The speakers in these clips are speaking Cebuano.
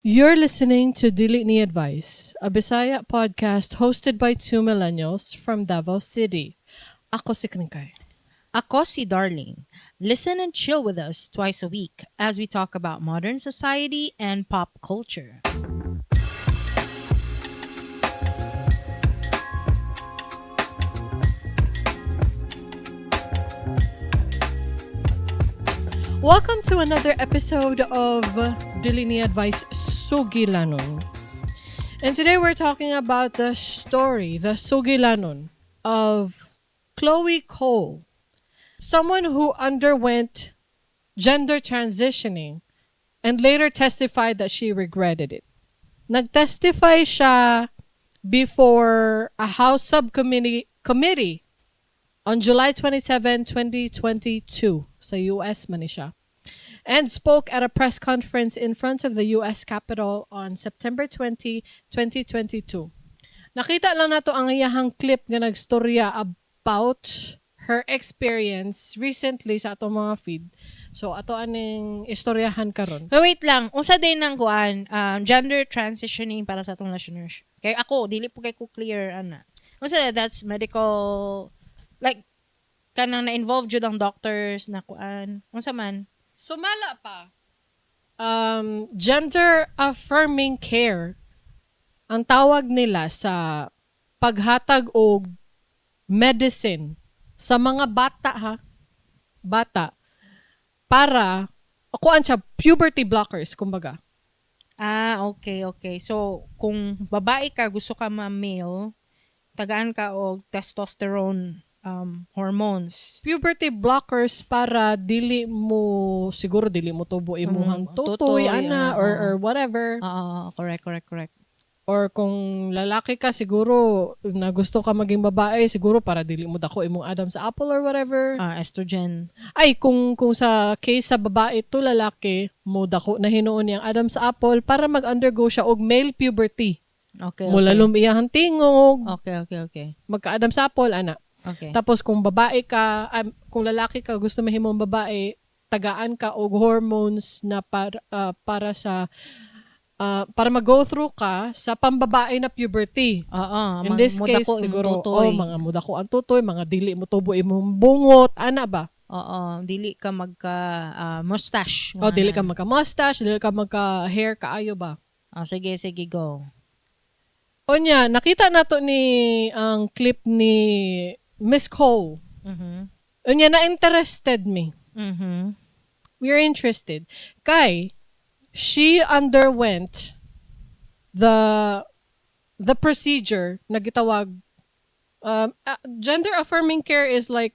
You're listening to Dili Ni Advice, a Bisaya podcast hosted by two millennials from Davao City. Ako si Kringkay. Ako si Darling. Listen and chill with us twice a week as we talk about modern society and pop culture. Welcome to another episode of Dili Ni Advice Sugilanon. And today we're talking about the story, the Sugilanon of Chloe Cole, someone who underwent gender transitioning and later testified that she regretted it. Nagtestify siya before a House subcommittee committee on July 27, 2022 sa US man ni siya, and spoke at a press conference in front of the US Capitol on September 20, 2022. Nakita lang nato ang iyahang clip nga nagstorya about her experience recently sa atong mga feed. So ato aning istoryahan karon. But wait lang, unsa din ang kuan, gender transitioning para sa atong listeners? Kay ako dili po kay ko clear ana. Unsa that's medical, like kanang na-involve jud ang doctors na kuan. Unsa man? Sumala pa. Gender affirming care ang tawag nila sa paghatag og medicine sa mga bata, ha, bata, para kuan siya, puberty blockers kumbaga. Ah, okay. So, kung babae ka, gusto ka ma-male, tagaan ka og testosterone hormones. Puberty blockers para dili mo siguro, dili mo tubo imuhang tutoy, tutoy, ana, or whatever. Ah, correct, correct, correct. Or kung lalaki ka siguro na gusto ka maging babae, siguro para dili mo dako imong Adam's apple or whatever. Ah, estrogen. Ay, kung sa case sa babae to lalaki, mo dako na hinuon niyang Adam's apple para mag-undergo siya og male puberty. Mulalom iyahang tingog, Okay. magka Adam's apple ana. Tapos kung babae ka, kung lalaki ka gusto mahimong babae, tagaan ka og hormones na para sa para mag-go through ka sa pambabae na puberty. Oo, In this case, mudako imong siguro, tutoy. oh, mga mudako ang tutoy, mga dili mo tubo imong bungot, ana ba? Oo, dili ka magka mustache. Oh, dili ka magka-mustache, dili ka magka-hair kaayo ba? Oh, sige, sige, go. Onya, nakita nato ni ang clip ni Miss Cole. Unya, na-interested me. We are interested. Kay, she underwent the procedure na gitawag gender affirming care is like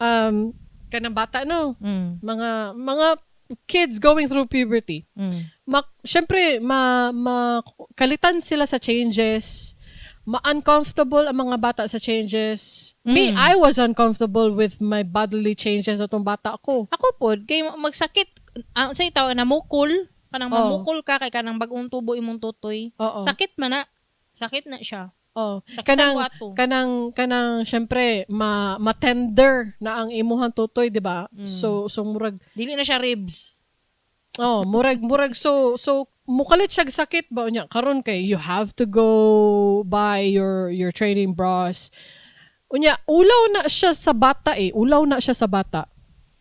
kanang bata, no, mga kids going through puberty, syempre ma kalitan sila sa changes, ma-uncomfortable ang mga bata sa changes. Me, I was uncomfortable with my bodily changes atong bata ko. Ako pod kay magsakit ang say tawag na mukul, kanang mamukol ka kay kanang bag-ong tubo imong tutoy. Sakit man na. Sakit na siya. Sakit Kanang ang ato. Kanang syempre ma ma-tender na ang imuhang tutoy, di ba? So murag Dili na siya ribs. Oh, murag so mukalit siya sakit ba unya karon kay you have to go buy your training bras. Unya ulaw na siya sa bata eh. Ulaw na siya sa bata.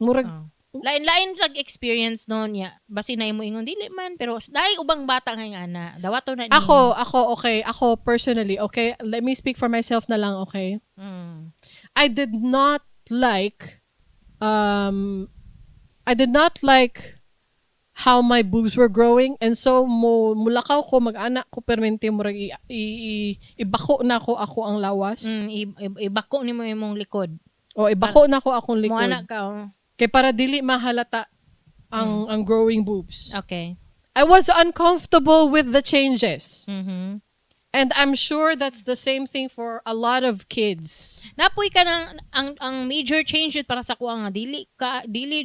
Murag Oh. Lain-lain kag experience no niya. Basi na imo ingon dili man, pero dai ubang bata nga ana. Dawato na ninyo. Ako, okay, ako personally, okay, let me speak for myself na lang, okay? I did not like how my boobs were growing, and so mo mulakaw ko, mag-anak ko permente, murag ibako na ko ako ang lawas. Ibako nimo imong likod. O ibako na ko akong likod. Mo anak ka, oh. Kay para dili mahalata ang growing boobs. I was uncomfortable with the changes. And I'm sure that's the same thing for a lot of kids. Napoy ka ng ang major change yun para sa kuha nga dili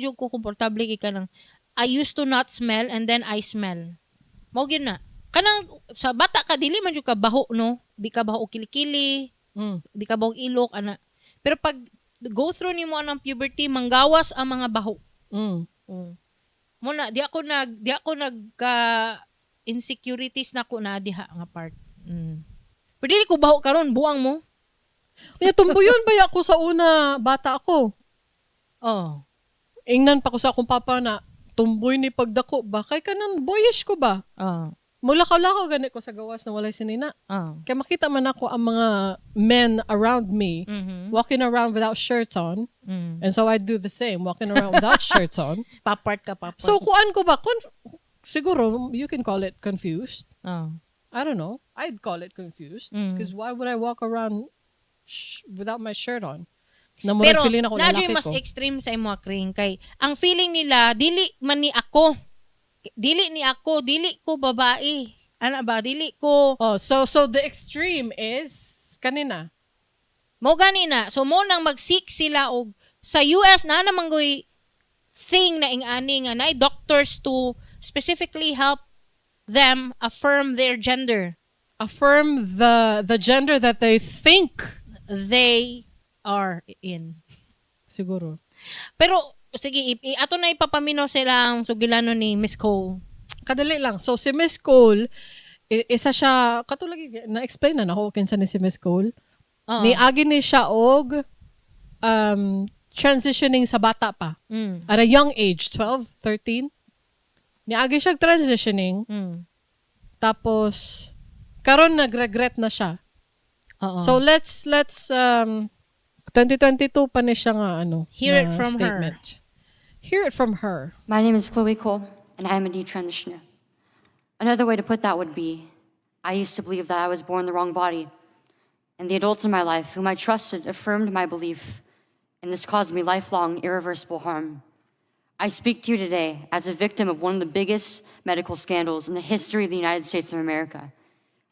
jud ko komportable kay kanang I used to not smell and then I smell. Mao gyud na. Kanang sa bata ka dili man jud ka baho, no. Di ka baho og kilikili, di ka baho og ilok ana. Pero pag go through nimo anang puberty, manggawas ang mga baho. Mo na di ako nagka Insecurities na ko na diha nga part. Pero dili ko baho karon, buang mo. Unya, tumbuyon ba ako sa una, bata ako? Oh. Ingnan pa ko sa akong papa na tumboy ni pagdako ba? Kay kanang boyish ko ba? Oh. Mulakaw-lakaw gani ko sa gawas na walay sinina. Oh. Kaya makita man ako ang mga men around me walking around without shirts on. And so I'd do the same, walking around without shirts on. Papart ka, papart. So kuan ko ba? Siguro, you can call it confused. Oh. I don't know. I'd call it confused. Because why would I walk around without my shirt on? Na murag Pero feeling ako na lalaki mas ko. Extreme sa imo, Kring, kay ang feeling nila dili man ni ako. Dili ni ako, dili ko babae. Ana ba, dili ko Oh, so the extreme is kanina. Mo gani na. So mo nang mag-seek sila og sa US na naman goy thing na ing-ani nga naay doctors to specifically help them affirm their gender. Affirm the gender that they think they are in. Siguro. Pero sige, ato na ipapaminaw sila ang sugilano ni Miss Cole. Kadali lang. So si Miss Cole, isa siya, katulad na-explain na nako kinsa ni si Miss Cole. Oo. Niagi ni siya og transitioning sa bata pa. At a young age, 12, 13. Niagi siya og transitioning. Tapos, karon nagregret na siya. Oo. So let's 2022 pa ni siya nga ano, Hear it nga from her. Statement. Hear it from her. My name is Chloe Cole, and I am a detransitioner. Another way to put that would be I used to believe that I was born the wrong body, and the adults in my life whom I trusted affirmed my belief, and this caused me lifelong, irreversible harm. I speak to you today as a victim of one of the biggest medical scandals in the history of the United States of America.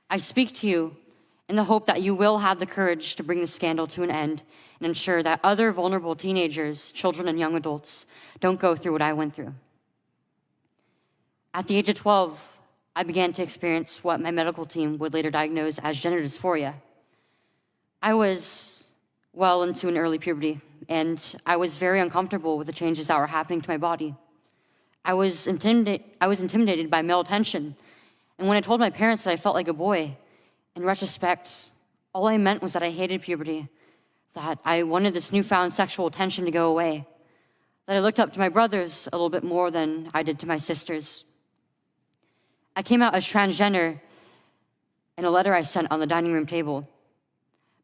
I speak to you in the hope that you will have the courage to bring the scandal to an end and ensure that other vulnerable teenagers, children, and young adults don't go through what I went through. At the age of 12, I began to experience what my medical team would later diagnose as gender dysphoria. I was well into an early puberty, and I was very uncomfortable with the changes that were happening to my body. I was intimidated by male attention, and when I told my parents that I felt like a boy, in retrospect, all I meant was that I hated puberty, that I wanted this newfound sexual attention to go away, that I looked up to my brothers a little bit more than I did to my sisters. I came out as transgender in a letter I sent on the dining room table.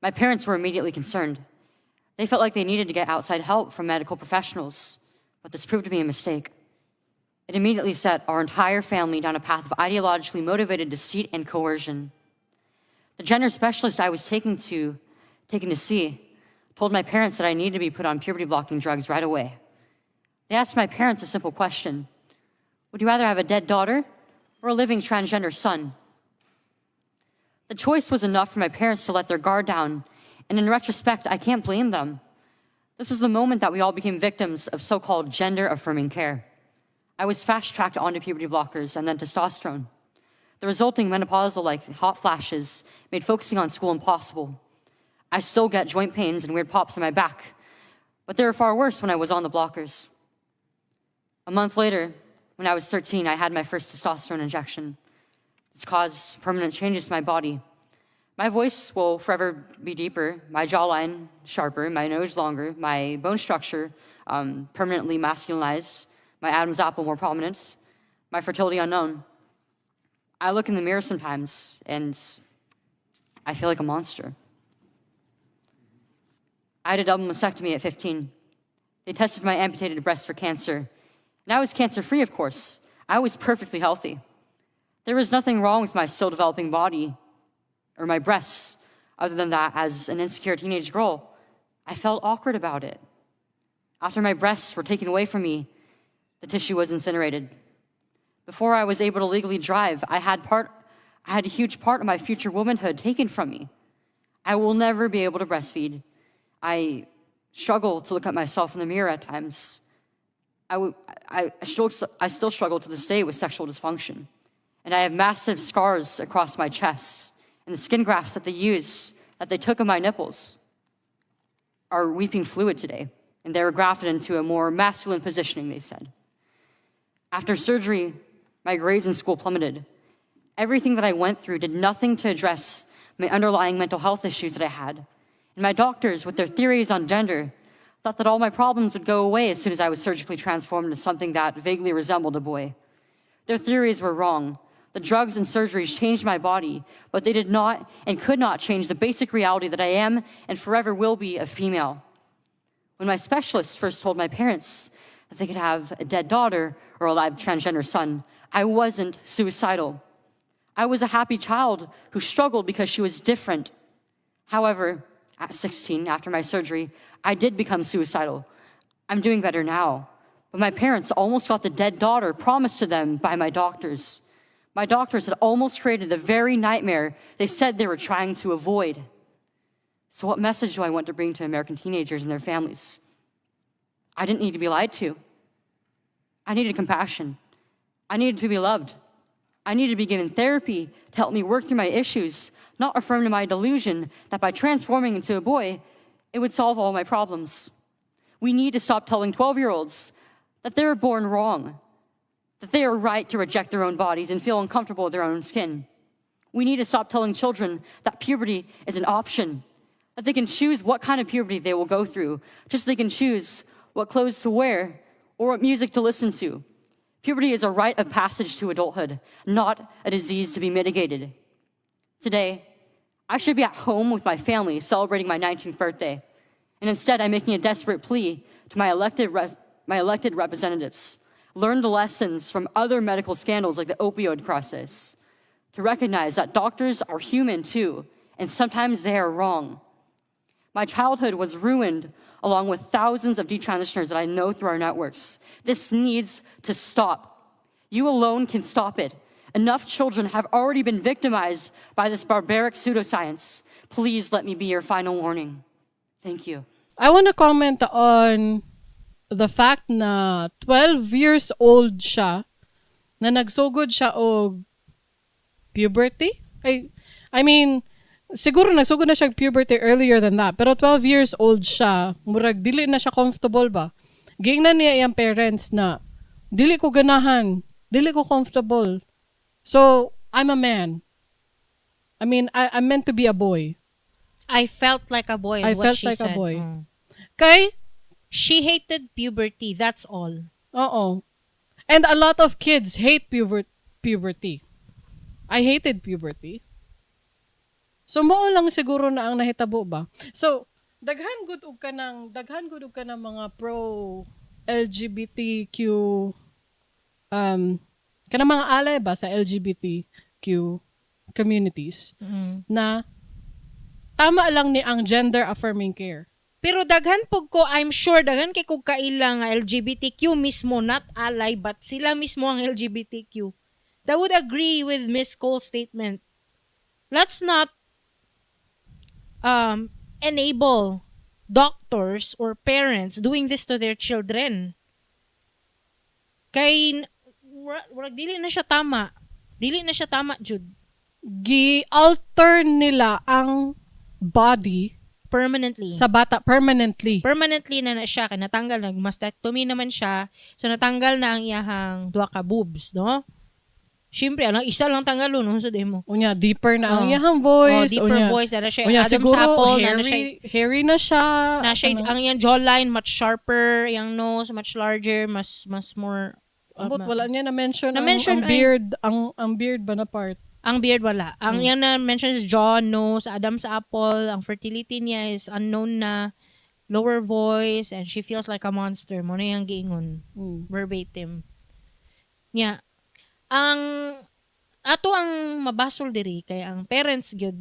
My parents were immediately concerned. They felt like they needed to get outside help from medical professionals, but this proved to be a mistake. It immediately set our entire family down a path of ideologically motivated deceit and coercion. The gender specialist I was taken to see told my parents that I needed to be put on puberty blocking drugs right away. They asked my parents a simple question: "Would you rather have a dead daughter or a living transgender son?" The choice was enough for my parents to let their guard down, and in retrospect, I can't blame them. This was the moment that we all became victims of so called gender affirming care. I was fast tracked onto puberty blockers and then testosterone. The resulting menopausal like hot flashes made focusing on school impossible. I still get joint pains and weird pops in my back, but they were far worse when I was on the blockers. A month later, when I was 13, I had my first testosterone injection. It's caused permanent changes to my body. My voice will forever be deeper, my jawline sharper, my nose longer, my bone structure permanently masculinized, my Adam's apple more prominent, my fertility unknown. I look in the mirror sometimes and I feel like a monster. I had a double mastectomy at 15. They tested my amputated breast for cancer. And I was cancer free, of course. I was perfectly healthy. There was nothing wrong with my still developing body or my breasts, other than that, as an insecure teenage girl, I felt awkward about it. After my breasts were taken away from me, the tissue was incinerated. Before I was able to legally drive, I had a huge part of my future womanhood taken from me. I will never be able to breastfeed. I struggle to look at myself in the mirror at times. I still struggle to this day with sexual dysfunction. And I have massive scars across my chest. And the skin grafts that they use, that they took of my nipples, are weeping fluid today. And they were grafted into a more masculine positioning, they said. After surgery, my grades in school plummeted. Everything that I went through did nothing to address my underlying mental health issues that I had. And my doctors, with their theories on gender, thought that all my problems would go away as soon as I was surgically transformed into something that vaguely resembled a boy. Their theories were wrong. The drugs and surgeries changed my body, but they did not and could not change the basic reality that I am and forever will be a female. When my specialist first told my parents that they could have a dead daughter or a live transgender son, I wasn't suicidal. I was a happy child who struggled because she was different. However, at 16, after my surgery, I did become suicidal. I'm doing better now. But my parents almost got the dead daughter promised to them by my doctors. My doctors had almost created the very nightmare they said they were trying to avoid. So, what message do I want to bring to American teenagers and their families? I didn't need to be lied to. I needed compassion. I needed to be loved. I needed to be given therapy to help me work through my issues, not affirm to my delusion that by transforming into a boy, it would solve all my problems. We need to stop telling 12-year-olds that they were born wrong, that they are right to reject their own bodies and feel uncomfortable with their own skin. We need to stop telling children that puberty is an option, that they can choose what kind of puberty they will go through, just as they can choose what clothes to wear or what music to listen to. Puberty is a rite of passage to adulthood, not a disease to be mitigated. Today, I should be at home with my family celebrating my 19th birthday. And instead, I'm making a desperate plea to my elected representatives. Learn the lessons from other medical scandals like the opioid crisis, to recognize that doctors are human too, and sometimes they are wrong. My childhood was ruined along with thousands of detransitioners that I know through our networks. This needs to stop. You alone can stop it. Enough children have already been victimized by this barbaric pseudoscience. Please let me be your final warning. Thank you. I want to comment on the fact na 12 years old siya na nagsugod siya og puberty. I mean, siguro nagsugod na siya og puberty earlier than that. Pero 12 years old siya, murag dili na siya comfortable ba. Giingnan niya iyang parents na dili ko ganahan, dili ko comfortable. So, I'm a man. I mean, I'm meant to be a boy. I felt like a boy is I what felt she like a said. Boy. Kay, She hated puberty. That's all. Oo. And a lot of kids hate puberty. I hated puberty. So mao lang siguro na ang nahitabo ba. So daghan gud og kanang mga pro LGBTQ, kanang mga alay ba sa LGBTQ communities na tama lang ni ang gender affirming care. Pero daghan pug ko, I'm sure, daghan kay kog kaila nga LGBTQ mismo, not ally, but sila mismo ang LGBTQ, that would agree with Miss Cole's statement. Let's not enable doctors or parents doing this to their children. Kay, murag dili na siya tama. Dili na siya tama, jud. Gi-alter nila ang body Permanently. sa bata permanently. Permanently na na siya kay natanggal, nag mastectomy naman siya, so natanggal na ang iyahang duha ka boobs, no? Syempre, ano, isa lang tanggalon no sa demo. Unya, deeper na ang Oh. iyahang voice. Oh, deeper unya, voice na siya, unya, Adam's siguro, apple na hairy, na siya. Hairy na siya. Na siya Ano. ang iyang jawline much sharper, iyang nose much larger, mas mas more Ambot, wala niya na-mention Na-mention ang beard, ang beard ba na part? Ang beard wala. Ang iyang na mention is jaw, nose, Adam's apple, ang fertility niya is unknown na, lower voice, and she feels like a monster. Mao na iyang giingon. Verbatim. Nya, ang ato ang mabasol diri kay ang parents gyud.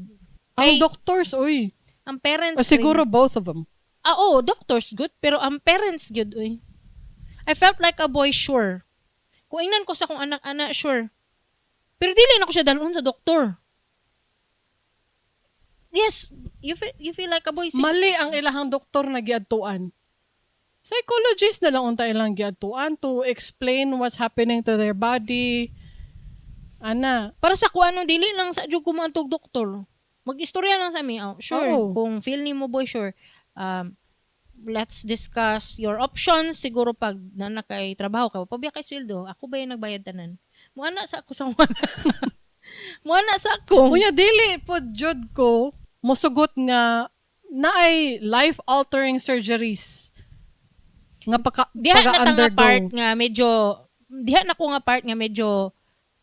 Ang Kay, doctors, uy. Ang parents O siguro both of them. Ah, oh, doctors good, pero ang parents gyud, uy. I felt like a boy, sure. Kung ingnan ko sa akong anak-anak, sure. Pero dili na ko siya dalhon sa doktor. Yes, you feel like a boy. Mali ang ilahang doktor na giadtuan. Psychologist na lang unta ilang giadtuan to explain what's happening to their body. Ana. Para sa kuan, no, dili lang sa jud ko moadtog doktor. Mag-istorya lang sa mi. Oh, sure, Oo. kung feel nimo boy, sure. Let's discuss your options siguro pag na kay trabaho ka, pabiya kay sweldo, ako ba yung nagbayad tanan? Mo ana sa ako sa kuan. Mo na sa akong. Unya dili pod jud ko mosugot nga naay life-altering surgeries nga paka, Diha na ta nga pag-undergo. part nga medyo diha na ko nga part nga medyo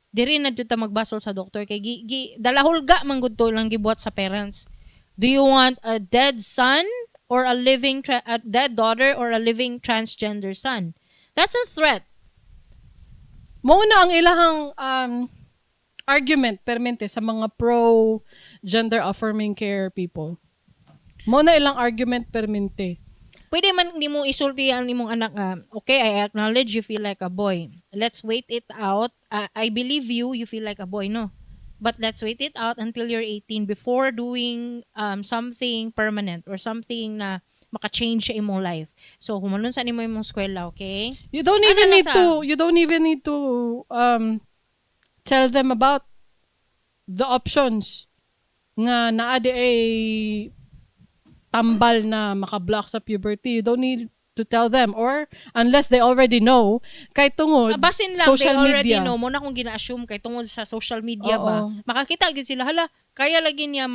diri na jud ta magbasol sa doktor kay gi dalahulga man gud to lang gibuhat sa parents. Do you want a dead son or a dead daughter or a living transgender son? That's a threat. Mao na ang ilahang argument permente sa mga pro gender affirming care people. Mao na ilang argument permente. Pwede man nimo isulti ang imong anak nga, "Okay, I acknowledge you feel like a boy. Let's wait it out. I believe you, you feel like a boy, no? But let's wait it out until you're 18 before doing something permanent or something na maka-change sa imong life. So, humanon sa nimo imong eskwela, okay?" You don't Ano even na need to you don't even need to tell them about the options nga naa di ay tambal na makablock sa puberty. You don't need to tell them or unless they already know kay tungod Ah, basin lang social they already media. know mo na kung gina-assume kay tungod sa social media Oo. ba. Makakita gyud sila, hala, kaya lagi niya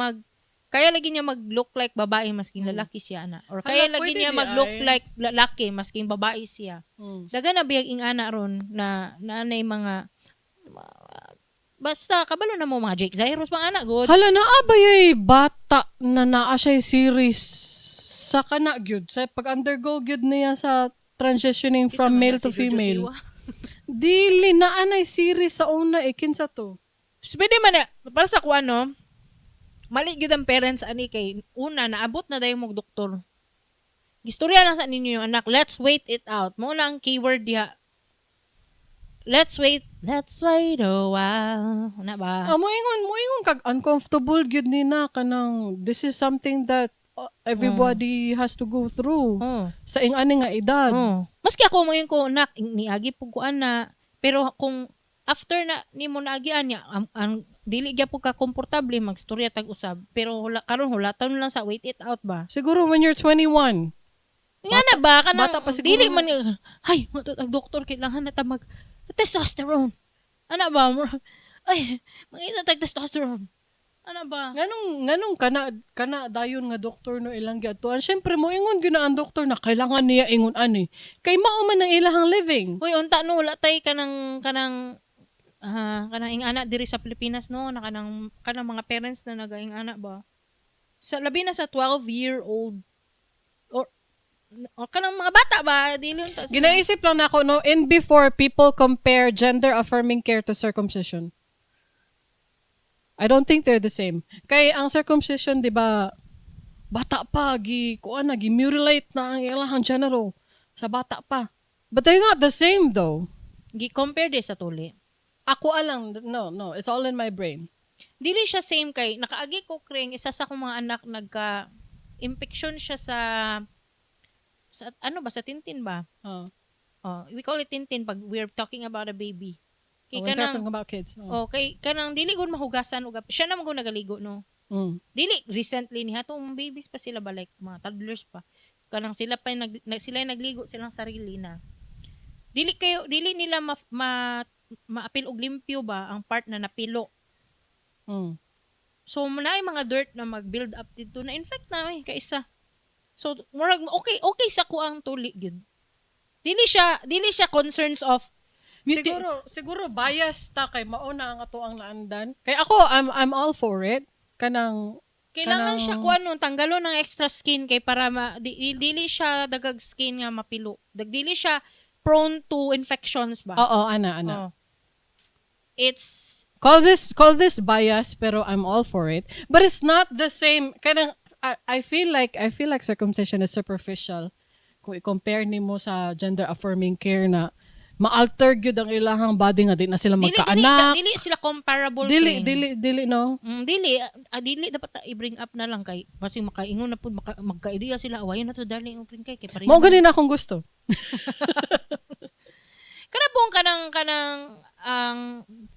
mag-look like babae masking lalaki siya ana or kaya Hala, lagi pwede niya di mag-look ay. like lalaki masking babae siya. Daga na biyag ing-ana ron na naanay mga basta kabalo na mo mga Jake Zyrus mga ana good. Hala, naa ba yay bata na naa siya series sa kana gyud sa pag-undergo gyud niya sa transitioning Kinsa from man male na to si Jojo female? Siwa? Dili naa nay series sa una eh, kinsa to? Pwede man na, para sa kuan no, mali gyud ang parents ani kay una naabot na dayon mog doktor. Gistorya lang sa ninyo yung anak, "Let's wait it out." Mao na ang keyword diha. Let's wait, let's wait a while. Ana ba? Ah, moingon kag uncomfortable gyud ni na kanang this is something that everybody has to go through sa ing-ani nga edad. Oh. Maski ako mo ko nak niagi pug ko ana, pero kung after na nimo naagian niya ang dili gyud ka komportable magstorya tag usab, pero hula, karon hulatan lang sa wait it out ba. Siguro when you're 21. Nga na ba kanang bata pa siguro. Dili man nga, ay ang doktor kailangan na ta mag testosterone ana ba, ay mangita tag testosterone ana ba. Nganong kana dayon nga doktor no ilang giadtuan? Syempre moingon gyud na ang doktor na kailangan niya ingon ani. Kay mao man ang ilahang living. Uy, unta no wala tay kanang ing-ana diri sa Pilipinas no, na kanang mga parents na nagaing-ana ba. Sa labi na sa 12 year old or kanang mga bata ba, dili unta sila. Ginaisip lang nako no, and before people compare gender affirming care to circumcision. I don't think they're the same. Kay ang circumcision, di ba, bata pa, gi, kuan na, gi mutilate na ang ilahang genital sa bata pa. But they're not the same though. Gi-compare di sa tuli. Ako alang, no, it's all in my brain. Dili siya same kay nakaagi ko kring isa sa akong mga anak nagka infection siya sa ano ba, sa tintin ba? Oh, we call it tintin pag we're talking about a baby. Kay Oh, when kanang talking about kids. Oh. Oh, kay kanang dili gud mahugasan og siya na man gud nagaligo no. Dili recently ni hatong babies pa sila ba, like mga toddlers pa. Kanang sila pa yung sila yung nagligo silang sarili na. Dili kayo dili nila ma maapil og limpyo ba ang part na napilo. So naay mga dirt na mag-build up dito na infect na eh kaisa. So murag okay sa ko ang tuli gyud. Dili siya concerns of Siguro bias ta kay mao na ang ato ang naandan. Kay ako I'm all for it. Kanang Kailangan siya kuan nun, tanggalon ng extra skin kay para dili siya dagag skin nga mapilo. Dili siya prone to infections ba. Oo, ana ana. Oh. It's Call this bias pero I'm all for it. But it's not the same. Kanang I feel like circumcision is superficial. Kung i-compare nimo sa gender affirming care na ma-alter gyud ang ilahang body nga di na sila dili dili, magkaanak. dili sila comparable Dili kay. dili dili no. Dili dapat ta i-bring up na lang kay kasi makaingon na pud magka-idea sila awayon na to darling og kay pareho. Mao gani na akong gusto. Kana buong kanang ang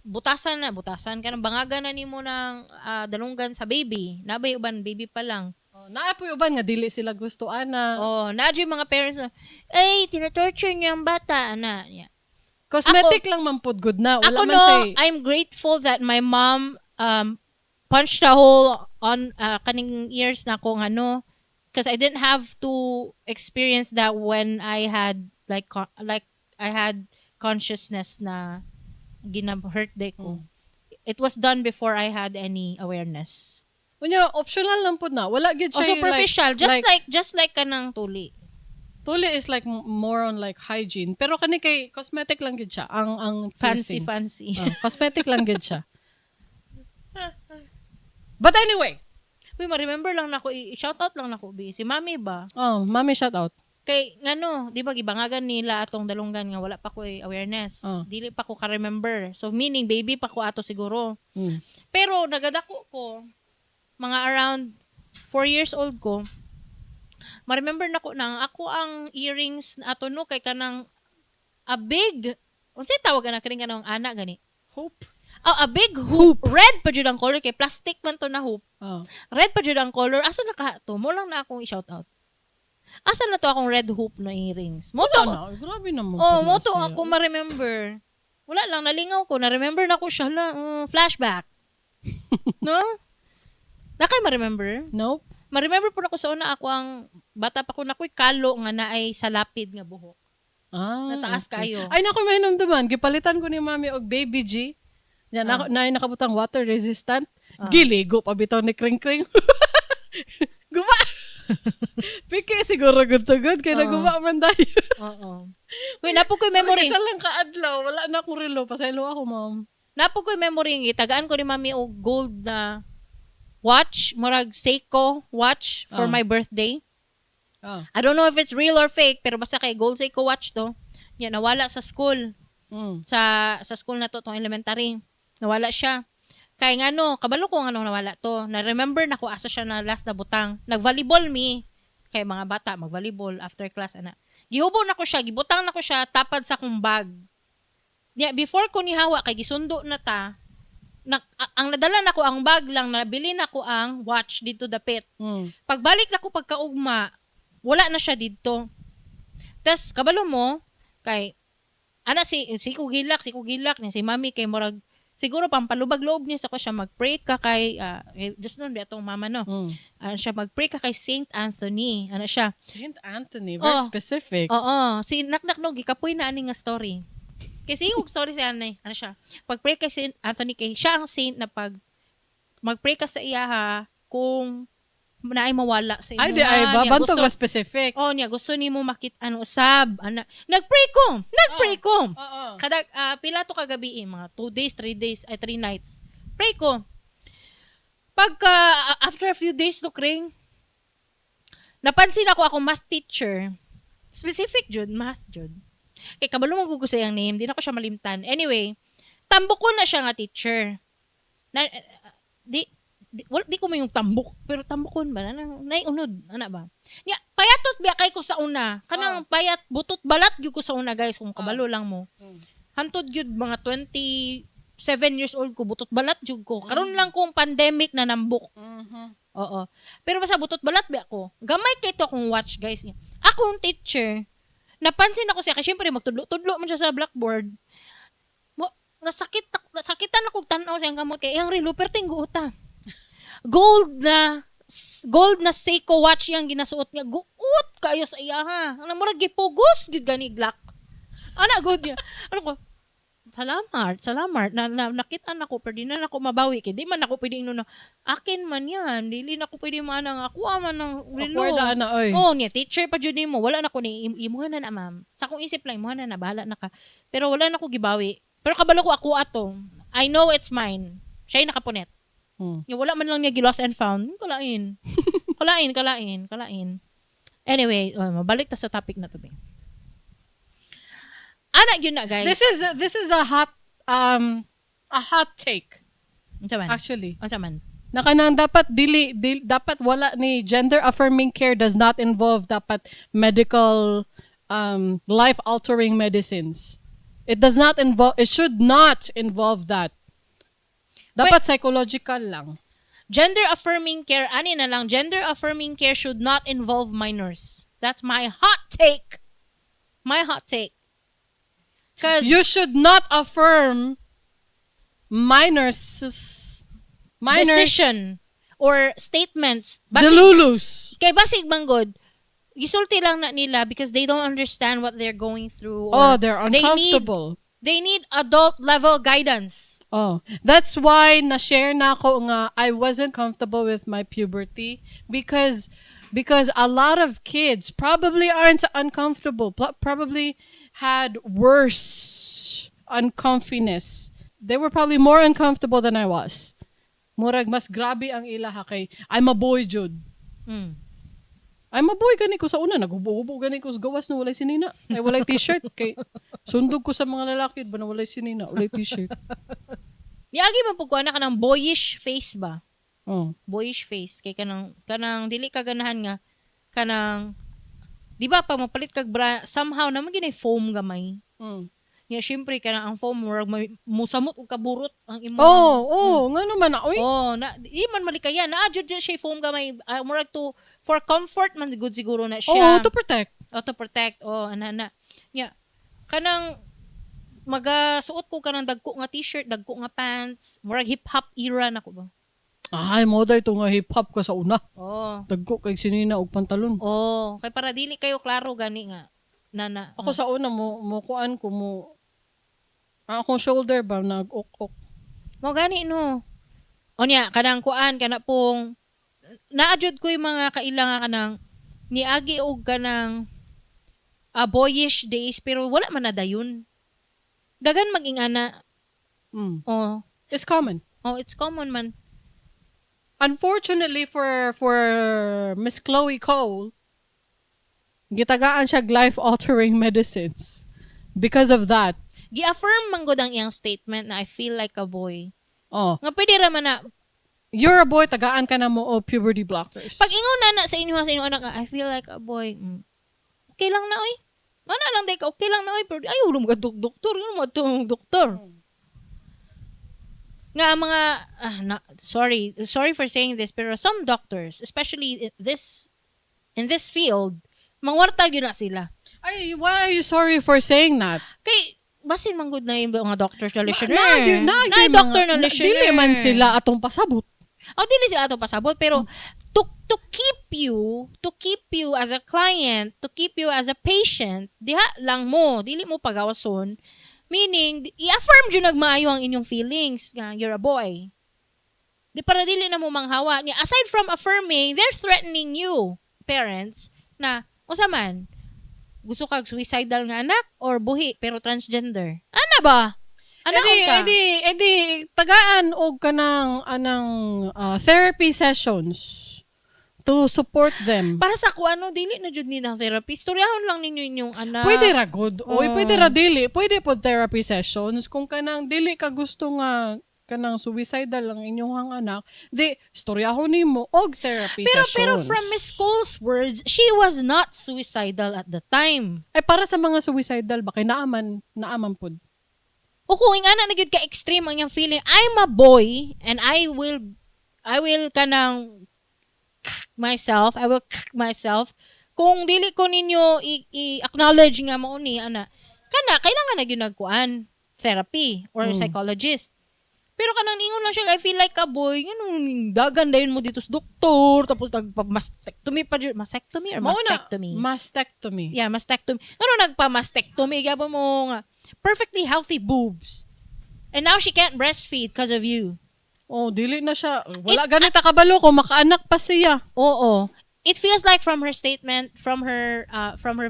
butasan na butasan kanang bangagan na nimo ng dalunggan sa baby. Nabay uban baby pa lang. Oh, naa po'y uban nga dili sila gusto ana. Oh, naa yung mga parents na, "Ay, tinatorture niya ang bata," ana. Yeah. Cosmetic lang man pud good na. Wala Ako man no, siya. I'm grateful that my mom Punched a hole on kaning ears na ko ano because I didn't have to experience that when I had like I had consciousness na gina-hurt diay ko. It was done before I had any awareness. Unya, optional lang pud na. Wala gyud O siya superficial, just like kanang tuli. Tuli is like more on like hygiene. Pero kani kay cosmetic lang gyud siya. Ang Fancy piercing. Fancy. Oh, cosmetic lang gyud siya. But anyway, Uy, ma-remember lang nako, i-shout out lang nako bi. Si Mami ba? Oh, Mami, shout out. Kay ngano, di ba gibangagan nila atong dalunggan nga wala pa ko eh, awareness. Oh. Dili pa ko ka-remember. So meaning baby pa ko ato siguro. Pero nagadako ko mga around 4 years old ko. Ma-remember na ko nang ako ang earrings na ato no kay kanang a big, unsay tawag ana kining kanang ana gani? Hoop. Oh, a big hoop. Red pa jud ang color kay plastic man to na hoop. Oh. Red pa jud ang color. Asa na ka to? Mo lang na akong i-shout out. Asa na to akong red hoop na earrings? Mo to. Wala na. Grabe naman Oh, pud mo na to siya. ako ma-remember. Wala lang, nalingaw ko. Na-remember na ko siya lang. Flashback. No? Na kay ma-remember? Nope. Ma-remember po na ko sa una ako ang bata pa ko na ko'y kalo nga naay sa lapid nga buhok. Ah, Nataas okay. kaayo. Ay, naku, may hinumduman. Gipalitan ko ni Mami og Baby G. Yan, Ah. ako, na nakabutang water resistant. Giligo pa bitaw ni Kring Kring. Guba! Piki siguro good to good. Kaya naguba man tayo. Oo. Uy, naa po ko'y memory. Isa lang kaadlaw. Wala na akong relo. Pasaylo ako, Ma'am. Naa po ko'y memory nga tagaan ko ni Mami og gold na watch, murag Seiko watch for my birthday. I don't know if it's real or fake, pero basta kay gold Seiko watch to. Yan, nawala sa school. Sa school na to, tong elementary. Nawala siya. Kay ngano, kabalo ko nganong nawala to. Na-remember na ko asa siya na last na butang. Nag-volleyball mi. Kay mga bata, mag-volleyball after class, ana. Gihubo na ko siya, gibutang na ko siya tapad sa akong bag. Niya, before ko nihawa, kay gisundo na ta, na, ang nadala na ko ang bag lang, nabili na ko ang watch dito dapit. Pagbalik na ko pagkaugma, wala na siya didto. Tas kabalo mo kay ana si Kugilak ni si Mami kay murag siguro pampalubag loob niya sa ko siya mag-pray ka kay eh, just nun atong mama no. Ano siya, mag-pray ka kay Saint Anthony. Ano siya? Saint Anthony, very Oh. specific. Oo, si Naknak no gikapoy na ani nga story. Kasi yung story siya ano, ano siya. Pag-pray kay Saint Anthony kay siya ang saint na pag mag-pray ka sa iya ha kung naay mawala sa imo. Ay, di ay ba? Niya, Bantog gusto, ba specific? Oh, niya gusto nimo makit ano usab ana. Nag-pray ko. Nag-pray ko. Oo. Kada pila to kagabi eh, mga 2 days, 3 days, ay 3 nights. Pray ko. Pagka after a few days to kring, napansin ako akong math teacher. Specific jud, math jud. Kay kabalo mo sa iyang name, di na ko siya malimtan. Anyway, tambok ko na siya nga teacher. Na, di, di, wala, di ko may yung tambok, pero tambokon ba? Na, naiunod, ana ba? Nya, payatot biya kay ko sa una. Kanang payat, butot balat gyud ko sa una, guys, kung kabalo lang mo. Hantod gyud mga 27 years old ko, butot balat jud ko. Karon lang kung pandemic na nambok. Oo. Pero basta butot balat ba ako. Gamay kay to akong watch, guys. Akong teacher, napansin ako siya, kasi syempre magtudlo-tudlo man siya sa blackboard. Mo, nasakit, nasakitan ako og tan-aw sa iyang kamot kay iyang relo perting guota. Gold na Seiko watch iyang ginasuot niya. Guot kayo sa iya ha. Ano murag gipugos gid gani Glock. Ana good niya. Ano ko? Salamat, salamat. Na nakita na ko pero di na nako mabawi kay di man ako pwede ingnon na akin man yan. Dili na ko pwede man ang ako man ang relo. Awkward na, oy. Oh, niya teacher pa jud nimo. Wala na ko ni imuha na na, ma'am. Sa akong isip lang imuha na na, bahala na ka. Pero wala na ko gibawi. Pero kabalo ko ako ato. I know it's mine. Siya yung nakapunit. Yung wala man lang niya gi-lost and found. Kalain. Kalain, kalain, kalain. Anyway, oh, mabalik ta sa topic na to, be. Ana yun na, guys. This is a hot take Unsa man? actually. Unsa man? Na kanang dapat dili, dapat wala ni gender affirming care does not involve dapat medical life altering medicines. It does not involve, it should not involve that. Dapat psychological lang. Gender affirming care, ani na lang, gender affirming care should not involve minors. That's my hot take. My hot take. 'Cause You should not affirm minors. Minors. Decision or statements. Basig, Delulus. Kay basig manggod, gisulti lang na nila because they don't understand what they're going through. Oh, Or they're They need, uncomfortable. They need adult level guidance. Oh, that's why na-share na ako nga I wasn't comfortable with my puberty because a lot of kids probably aren't uncomfortable, probably had worse uncomfiness. They were probably more uncomfortable than I was. Murag mas grabe ang ilaha kay I'm a boy jud. I'm a boy gani ko sa una, naghubo-hubo gani ko sa gawas na walay sinina. Ay, walay T-shirt kay sundog ko sa mga lalaki ba na walay sinina, walay T-shirt. Niagi man pud ko ana kanang boyish face ba? Oh. Boyish face kay kanang dili ka ganahan nga kanang, di ba, pag magpalit kag bra, somehow naman ginay foam gamay. Nya syempre kanang ang foam, murag may musamot og kaburot ang imong Oh, nga naman na, oy. Oh, na di man malikayan. Naa jud jud siya foam gamay, murag to for comfort man good siguro na siya. Oh, to protect. Oh, to protect. Oh, ana na. Nya kanang magasuot ko kanang dagko nga T-shirt, dagko nga pants, murag hip hop era na ko ba. Ay, mo day to nga hip hop ka sa una. Oh. Dagko kay sinina og pantalon. Oh, kay para dili kayo klaro gani nga na na. Ako sa una mo mo kuan ko mo ang akong shoulder ba nag-ok-ok. Mo gani no. O niya, kanang kuan kana pong naajud ko yung mga kaila nga kanang niagi og kanang boyish days pero wala man na dayon. Dagan maging ana. Oh, It's common. Oh, it's common man. Unfortunately for Miss Chloe Cole, gitagaan siya life-altering medicines because of that. Gi-affirm man gud ang iyang statement na "I feel like a boy." Oh, Nga pwede ra man na you're a boy, tagaan ka na mo o puberty blockers. Pag ingon na na sa inyong anak nga, "I feel like a boy." Okay lang na oy. Mana lang day ka, okay lang na oy, pero ayaw mo doktor, yun mo doktor. Nga ang mga na, sorry, sorry for saying this, pero some doctors, especially this in this field, mangwarta gyud na sila. Ay, why are you sorry for saying that? Kay basin man gud na yung mga doctors na listener. Na, Na, doctor na listener. Dili man sila atong pasabot. Oh, dili sila ato pasabot, pero to keep you as a client, to keep you as a patient, diha lang mo, dili mo pagawason. Meaning, i-affirm jud nagmaayo ang inyong feelings nga you're a boy. Di para dili na mo manghawa. Ni aside from affirming, they're threatening you, parents, na unsa man, gusto kag suicidal nga anak or buhi pero transgender? Ana ba? Ano edi, ka? Edi, tagaan og kanang anang therapy sessions to support them. Para sa ko ano, dili na jud ni ng therapy. Istoryahon lang ninyo inyong anak. Pwede ra good. Oy, Oo. pwede ra dili. Pwede po therapy sessions kung kanang dili ka gusto nga kanang suicidal ang inyong anak, di istoryahon nimo og therapy Pero sessions. pero from Miss Cole's words, she was not suicidal at the time. Ay, para sa mga suicidal ba kay naaman pud. O kung ingana na gyud ka extreme ang iyang feeling, "I'm a boy and I will kanang myself, I will myself." Kung dili ko ninyo i-acknowledge nga mao ni ana, kana kailangan na gyud nagkuan therapy or psychologist. Pero kanang ingon lang siya, "I feel like a boy," yun, dagan dayon mo dito sa doktor, tapos nagpa-mastectomy pa jud. Mastectomy or Mao na, mastectomy? Mastectomy. Yeah, mastectomy. Ano nagpa-mastectomy? Gabo mo nga. Perfectly healthy boobs. And now she can't breastfeed because of you. Oh, dili na siya. Wala ganita kabalo kung makaanak pa siya. Oo. It feels like from her statement, from her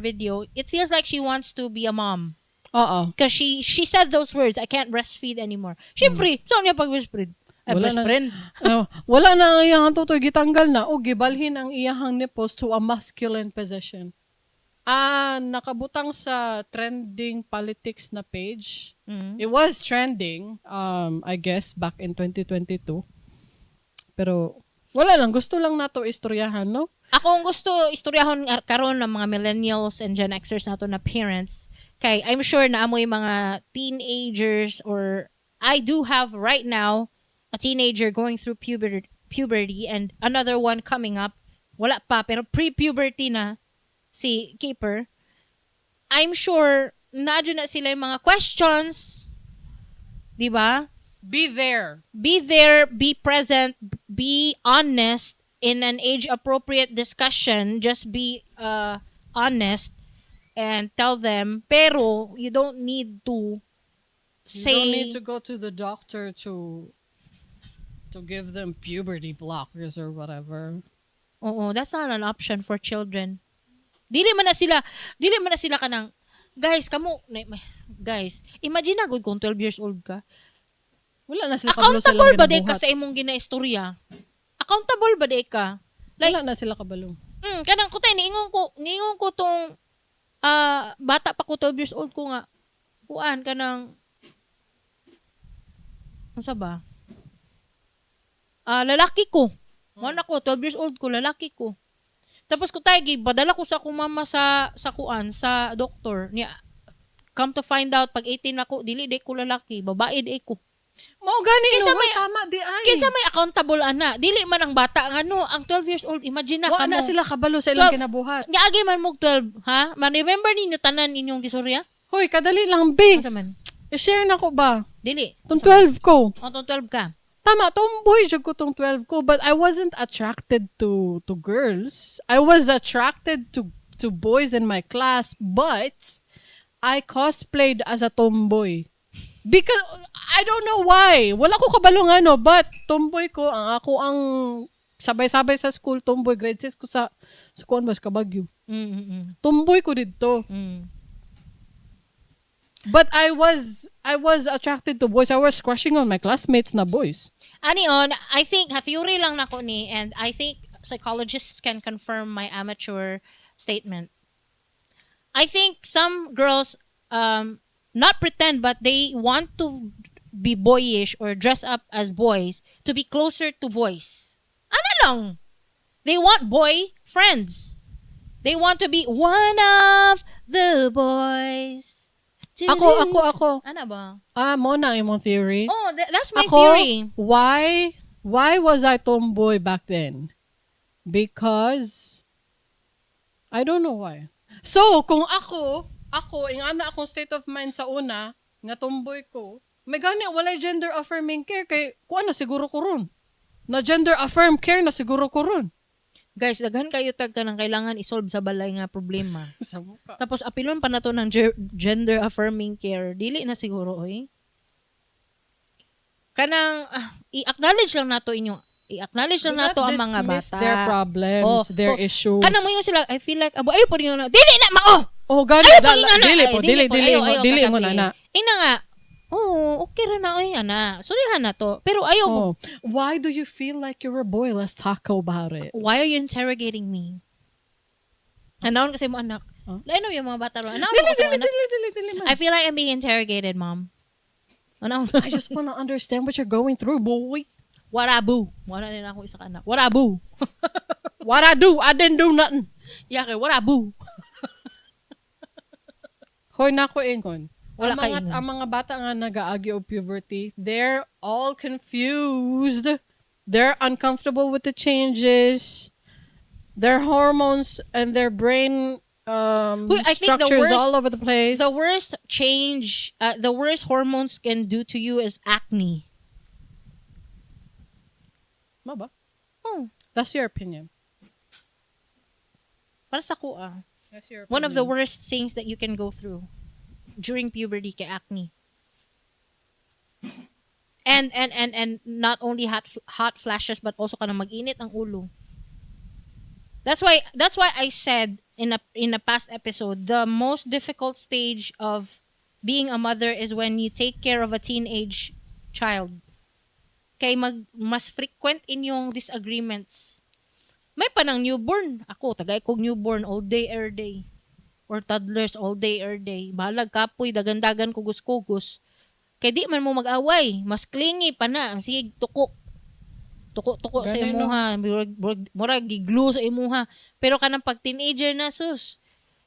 video, it feels like she wants to be a mom. Oo. Because she said those words, "I can't breastfeed anymore." Siyempre, saan niya pag-breastfeed? Ay, Wala na. breastfeed. Oh, wala na ang iyang tutoy, gitanggal na o gibalhin ang iyahang nipples to a masculine position. Ah, nakabutang sa trending politics na page. It was trending, I guess, back in 2022. Pero, wala lang. Gusto lang nato istoryahan, no? Ako ang gusto istoryahon karon ng mga millennials and Gen Xers nato na parents kay I'm sure na amoy mga teenagers, or I do have right now a teenager going through puberty and another one coming up. Wala pa pero pre-puberty na si Keeper. I'm sure naa na sila yung mga questions, di ba? Be there. Be there, be present, be honest in an age appropriate discussion. Just be honest and tell them, pero you don't need to You say don't need to go to the doctor to give them puberty blockers or whatever. Oo, that's not an option for children. Dili man na sila kanang guys, kamo guys, imagine na gud kung 12 years old ka. Wala na sila kabalo sa Accountable ilang ba day ka ginabuhat. sa imong ginaistorya? Accountable ba day ka? Like, Wala na sila kabalo. Kanang kutay niingon ko tong bata pa ko, 12 years old ko nga kuan kanang unsa ba? Lalaki ko. Mo na ko 12 years old ko, lalaki ko. Tapos ko tay padala ko sa akong mama sa kuan, sa doktor niya. Come to find out, pag 18 ako, dili day ko lalaki, babae day ko. Mao gani Kinsa no, tama di ay. Kinsa may accountable ana? Dili man ang bata nga no, ang 12 years old, imagine na Wala kamo. na sila kabalo sa ilang 12 kinabuhat. Nga agi man mo 12, ha? Man remember ninyo tanan inyong gisorya? Hoy, kadali lang, be. Unsa man? I-share na ko ba? Dili. Tong 12 ko. O, tong 12 ka. Tama, tomboy jud ko tong 12 ko, but I wasn't attracted to girls. I was attracted to boys in my class, but I cosplayed as a tomboy. Because I don't know why. Wala ko kabalo nga no, but tomboy ko ang ako ang sabay-sabay sa school, tomboy grade 6 ko sa kuan ba, sa Kabagyo. Tomboy ko didto. But I was attracted to boys. I was crushing on my classmates na boys. Ani on, I think, ha, theory lang nako ni, and I think psychologists can confirm my amateur statement. I think some girls not pretend, but they want to be boyish or dress up as boys to be closer to boys. Ano lang? They want boy friends. They want to be one of the boys. Ako, ako, ako. Ano ba? Ah, mo na imong theory. Oh, that's my Ako, theory. why was I tomboy back then? Because I don't know why. So, kung ako, ingana akong state of mind sa una, nga tomboy ko, may gani walay gender affirming care kay kuan na siguro ko ron. Na gender affirm care na siguro ko ron. Guys, daghan kayo tag kanang kailangan i-solve sa balay nga problema. Sa muka. Tapos apilon pa na to ng gender affirming care. Dili na siguro oy. Kanang i-acknowledge lang nato inyo. I-acknowledge lang Do not nato ang mga dismiss bata. their problems, Oh, their oh, issues. Kanang mo yung sila, "I feel like abo," ayo po rin na. Dili na mao. Oh, gani, Ayo dala, pag ingana. dili Ay, po, dili, po. dili, Ayo, ayo, dili mo kasabi. na na. Ina nga. Oo, okay ra na oy ana. Sulihan na to. Pero ayaw mo. Oh, why do you feel like you're a boy? Let's talk about it. Why are you interrogating me? Anaon kasi mo anak. Huh? Lain yung mga bata ron. Anaon Dili, mo kasi mo dili, anak. dili, dili, dili, man. I feel like I'm being interrogated, Mom. Ano? I just want to understand what you're going through, boy. What I boo. Wala nila ako isa ka anak. What I boo. What I do? I didn't do nothing. Yeah, kay what I boo. Hoy, nako ingon. Wala Ang ka mga, ingon. ang mga bata nga nagaagi og puberty, they're all confused. They're uncomfortable with the changes. Their hormones and their brain Huy, I think the structures worst- all over the place. The worst change, the worst hormones can do to you is acne. Mao ba? Oh, That's your opinion. Para sa ko ah. That's your One of the opinion. worst things that you can go through during puberty kay acne. And not only hot flashes but also kanang mag-init ang ulo. That's why I said in a past episode, the most difficult stage of being a mother is when you take care of a teenage child. Kay mag mas frequent inyong disagreements. May panang newborn. Ako, tagay kog newborn all day, every day. Or toddlers all day, every day. Bahalag kapoy, dagandagan kugos-kugos. Kay di man mo mag-away. Mas clingy pa na. Sige, tuko. Tuko-tuko sa Ganun, no? imuha. Murag giglu sa imuha. Pero kanang pag teenager na, sus,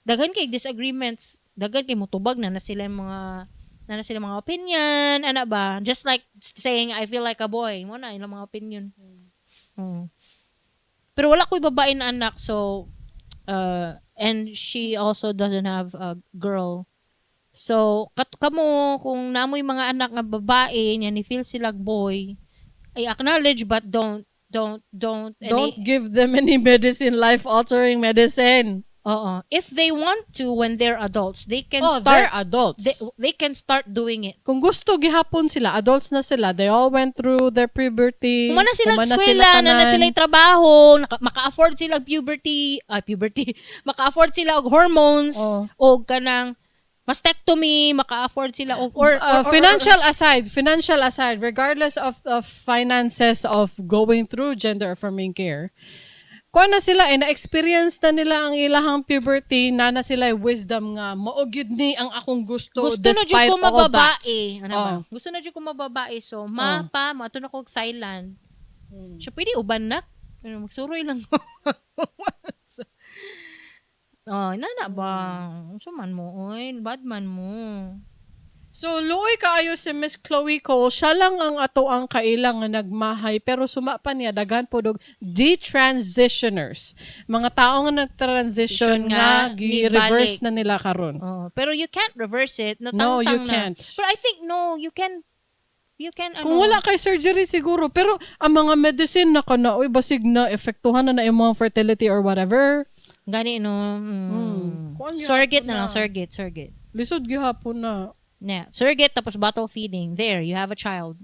daghan kay disagreements. Daghan kay mutubag na na sila yung mga na na sila mga opinion, ana ba? Just like saying, "I feel like a boy." Mo na ilang mga opinion. Oo. Pero wala ko'y babae na anak, so, and she also doesn't have a girl. So, kamo, kung namoy mga anak nga babae, nya ni feel sila boy, I acknowledge but don't, Don't give them any medicine, life-altering medicine. Oo. If they want to when they're adults, they can Oh, start they're adults. They can start doing it. Kung gusto gihapon sila, adults na sila. They all went through their puberty. Human na sila Human na eskwela, na tanan. sila trabaho, maka-afford sila og puberty, maka-afford sila og hormones, Oh. og kanang mastectomy, maka-afford sila og or Financial aside, regardless of the finances of going through gender affirming care, kuha na sila eh, na-experience na nila ang ilahang puberty, na sila wisdom nga, mao gyud ni ang akong gusto, Gusto na jud despite ko all that. mababae. Ano ba? Oh. Gusto na jud ko mababae. So, ma, pa, moadto na ko og Thailand. Siya pwede uban na. Pero magsuroy lang ko. Oh, nana ba? Unsa man mo, oy, bad man mo. So, luoy kaayo si Miss Chloe Cole. Siya lang ang ato ang kailang nga nagmahay. Pero suma pa niya, daghan po og detransitioners. Mga tao nga nag-transition Transition nga, nga, gi-reverse nibalik. na nila karon. Oh, pero you can't reverse it. No, Natangtang you na. can't. But I think no, you can ano. Kung wala kay surgery siguro. Pero ang mga medicine na kana, uy, basig na epektuhan na na imong fertility or whatever. Gani no. Kuan gyud Surrogate na. na lang, surrogate, surrogate. Lisod gihapon na. Yeah, surrogate tapos bottle feeding. There, you have a child,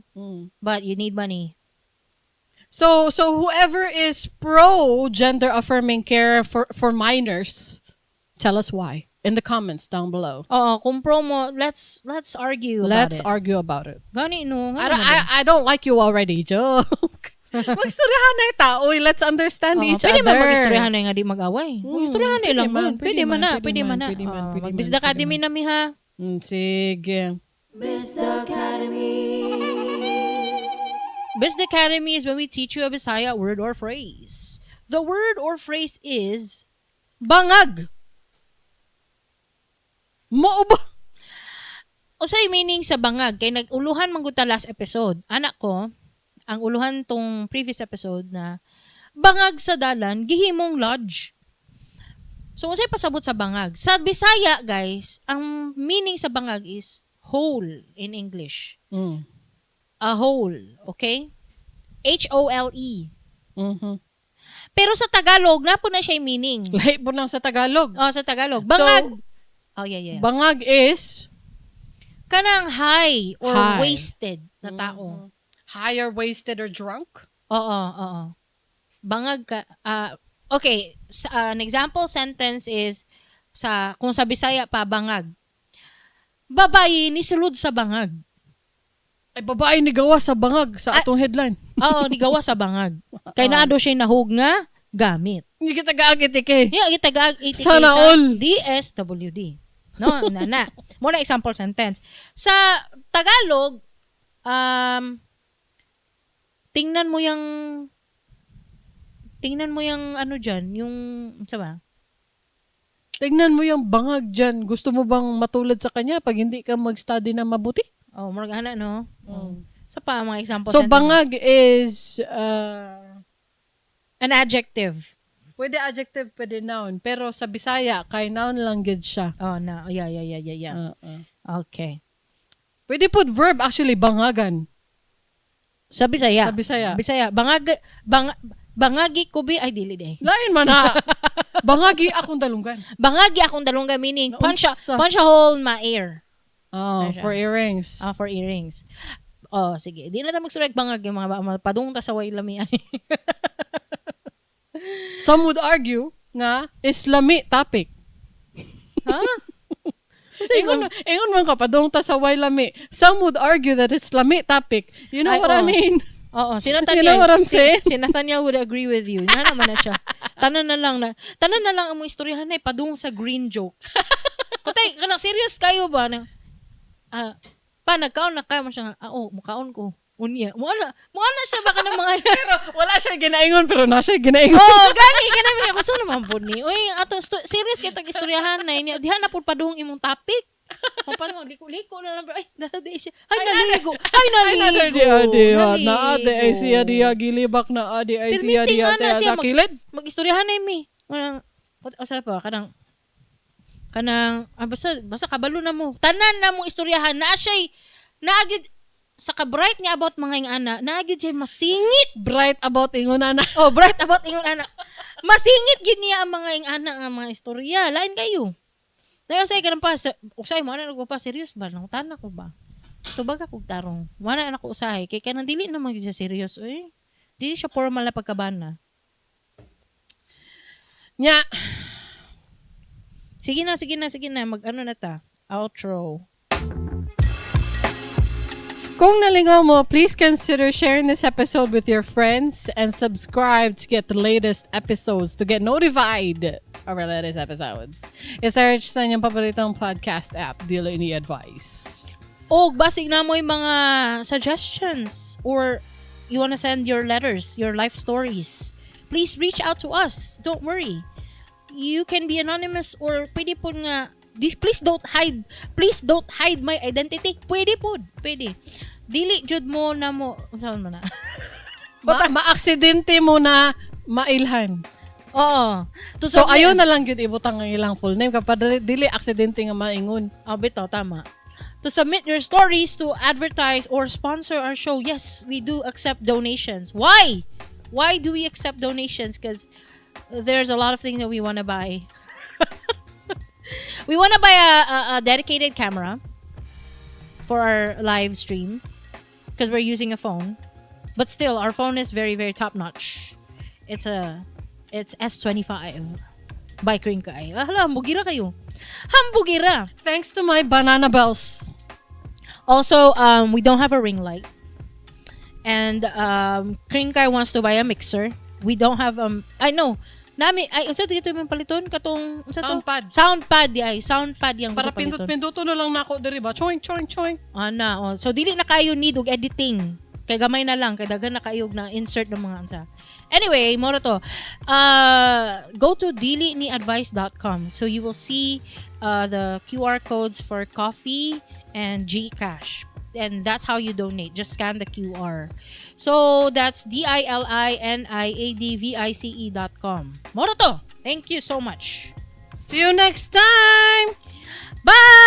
but you need money. So whoever is pro gender affirming care for minors, tell us why in the comments down below. Oo, kung pro mo, let's argue about Let's it. argue about it. Gani no. I don't like you already, joke. Magstoryahan na ita. Uy, let's understand Oo, each pwede other. man mag-istoryahan na nga di mag-away. Mag-istoryahan na Pwede lang. man, Pwede, pwede man na, pwede man na. pwede man, Oo, pwede man, Mag-Bisda pwede Academy man. na mi ha. Sige. Bisda Academy is when we teach you a Bisaya word or phrase. The word or phrase is bangag. Mao ba? Usay meaning sa bangag kay nag-uluhan man gud ta last episode. Anak ko, ang uluhan tong previous episode na bangag sa dalan gihimong lodge. So unsay pasabot sa bangag? Sa Bisaya, guys, ang meaning sa bangag is hole in English. A hole, okay? H-O-L-E. Pero sa Tagalog, napo na siya yung meaning. Lahi po lang sa Tagalog. Oh, sa Tagalog. Bangag. Oh, yeah. Bangag is Kanang high or High. wasted na tao. High or wasted or drunk? Oo. Bangag ka. Okay, sa, an example sentence is, sa kung sa Bisaya pa, bangag. Babae ni sulod sa bangag. Ay, babae ni gawa sa bangag sa Ay. atong headline. Oo, ni gawa sa bangag. Kay naa daw siya nahug nga gamit. Hindi kita gaagit eh. Yeah, kita gaag 80K Sana sa all. DSWD. No, na na. Mo na example sentence. Sa Tagalog, tingnan mo yung ano diyan, yung sa ba? Tingnan mo yung bangag dyan. Gusto mo bang matulad sa kanya pag hindi ka mag-study na mabuti? Oh, murag ana no. Oh. Sa pa mga example So, sentence. bangag is An adjective. Pwede adjective, pwede noun. Pero sa Bisaya, kay noun lang gid siya. Oh, na. Oh, yeah. Okay. Pwede put verb actually, bangagan. Sa Bisaya. Sa Bisaya. Bisaya. Bangag bangagi ko bi ay dili day. Lain man ha. Bangagi akong dalunggan. Bangagi akong dalungga meaning Naunsa. punch a hole in my ear. Oh, Ano siya? for earrings. Ah, for earrings. Oh, sige. Di na ta magsurag bangag yung mga padung ta sa way lamian. Some would argue nga Islamic topic. Ha? Ingon man ka padung ta sa way lami. Some would argue that it's lami topic. You know Ay, what I oo. mean? Oo, si Nathaniel. You know what I'm saying? Si Nathaniel would agree with you. Nga naman na siya. Tanan na lang ang mga istoryahan na padung sa green jokes. Kutay, kanang serious kayo ba? Na, pa, nagkaon na kayo mo siya. Ah, oh, mukaon ko. Unya. Muana siya baka ng mga Pero wala siya ginaingon pero na siya ginaingon. Oh, gani ka namin ako sa naman po ni. Uy, ato serious kay tag istoryahan na ini. Diha na pud padung imong topic. Kung paano liko-liko na lang ay nada siya. Ay naligo. Ay Ay, naligo. na diha diha na ade ay siya diha gilibak na ade ay Pero siya meeting diha nga na sa siya sa kilid. Mag-istoryahan na mi. Walang o sa pa kanang Kanang basta basta kabalo na mo. Tanan na mong istoryahan naa siya naa gyud sa ka-bright nga about mga ingana, naa gyud siya masingit. Bright about ingon ana. Oh, bright about ingon ana. Masingit gyud niya ang mga ingana nga mga istorya. Lain kayo. Dayon say kanang pa usay mo ana ko pa serious ba nang tana ko ba? Tubag ako og tarong. Wala na ko usahay kay kanang dili naman gyud siya serious oy. Dili siya formal na pagkabana. Nya, Sige na, sige na, sige na. Mag-ano na ta. Outro. Kung nalingaw mo, please consider sharing this episode with your friends and subscribe to get the latest episodes, to get notified of our latest episodes. I-search sa inyong paboritong podcast app, Dili Ni Advice. Og basig na mo yung mga suggestions or you wanna send your letters, your life stories, please reach out to us. Don't worry. You can be anonymous or pwede po nga this, please don't hide. Please don't hide my identity. Pwede po. Pwede. Dili jud mo na mo unsa man na. Ma-aksidente mo na mailhan. Oo. To So, submit- ayaw na lang yun ibutang ang ilang full name kapag dili aksidente nga maingon. Oh, bitaw, tama. To submit your stories, to advertise or sponsor our show, yes, we do accept donations. Why? Why do we accept donations? Because there's a lot of things that we want to buy. We want to buy a dedicated camera for our live stream because we're using a phone. But still, our phone is very, very top notch. It's S25 by Kringkai. Ah, hala, hambugira kayo. Hambugira. Thanks to my banana bells. Also, we don't have a ring light. And Kringkai wants to buy a mixer. We don't have I know. Nami ay unsa to yung paliton katong unsa to? Soundpad. Soundpad di ay soundpad yang Para gusto paliton. pindot-pinduto na lang nako diri ba? Choing, choing, choing. Ana, oh. So dili na kayo need og editing. Kay gamay na lang kay daghan na kayo na insert ng mga unsa. Anyway, mao to. Go to diliniadvice.com so you will see the QR codes for coffee and GCash. And that's how you donate. Just scan the QR. So that's diliniadvice.com. Mao to. Thank you so much. See you next time! Bye!